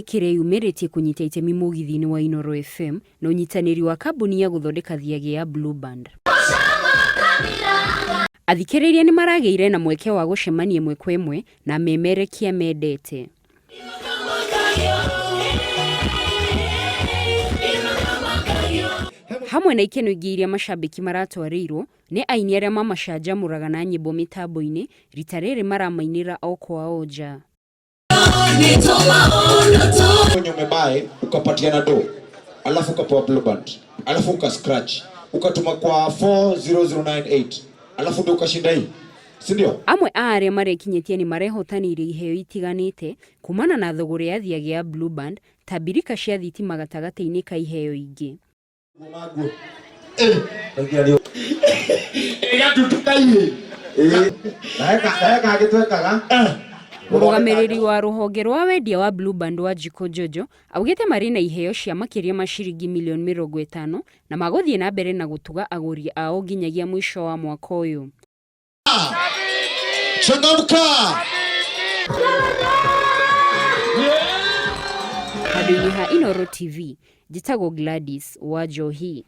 kĩreyumĩrĩtie kũnyita itemi mũgithi-inĩ wa Inooro FM na ũnyitanĩri wa kambuni ya gũthondeka thiagĩ ya Blue Band. Athikĩrĩria nĩ maragĩire na mweke wa gũcemania ĩmwe kwa ĩmwe na amemerekia mendete. Hamwe na ikeno ingĩ iria macambĩki maratwarĩirwo nĩ aini arĩa mamacanjamũraga na nyĩmbo mĩtambo-inĩ, rita rĩrĩ maramainĩra o kwao nja. Kwenye umebuy ukapatiana do alafu ukapewa blue band alafu uka scratch ukatuma kwa 40098 alafu ndio ukashinda hii si ndio? Amwe a arĩa marekinyĩtie nĩ marehotanĩire iheo itiganĩte kumana na thũgũrĩ ya thiagĩ ya Blue Band ta mbirika cia thitima gatagatĩ-inĩ ka iheo ingĩ. Mũrũgamĩrĩri wa rũhonge rwa wendia wa Blue Band Wanjikũ Njonjo augĩte marĩ na iheo cia makĩria ma ciringi mirioni 50 na magũthiĩ na mbere na gũtuga agũri ao nginyagia mũico wa mwaka ũyũ. Changamka! Handũ-inĩ ha Inooro TV, njĩtagwo Gladys wa Njohi.